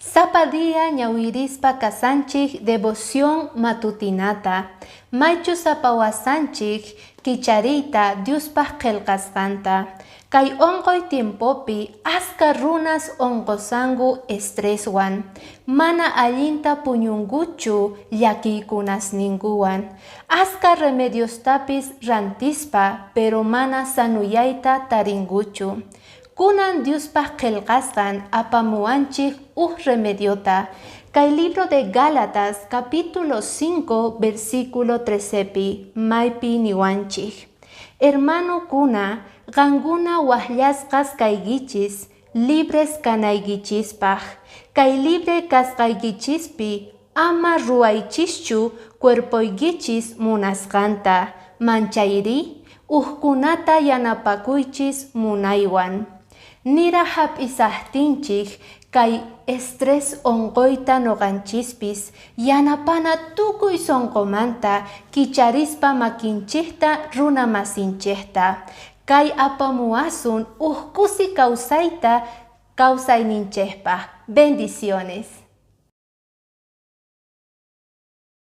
Sapa día ñawirispa kasanchik devoción matutinata, maychus apawasanchik kichariyta Diospaj qhelqasqanta. Kay onqoy tiempopi aska runas onqosanku estreswan, mana allinta puñunkuchu llakiykunasninkuwan, aska remediostapis rantispa, pero mana sanuyayta tarinkuchu. Kunan Diospaj qhelqasqan apamuwanchik uj remediota. Kay libro de Gálatas capítulo 5 versículo 13pi maypi niwanchik. Hermanokuna, qankuna wajyasqas kaykichis libres kanaykichispaj. Kay libre kasqaykichispi ama ruwaychischu cuerpoykichis munasqanta, manchayrí ujkunata yanapakuychis munaywan. Nira hap'isajtinchik kay estrés onqoyta noqanchispis yanapana tukuy sonqomanta kicharispa makinchikta runa masinchikta. Kay apamuwasun uj kusi kawsayta kawsayninchikpaj. Bendiciones.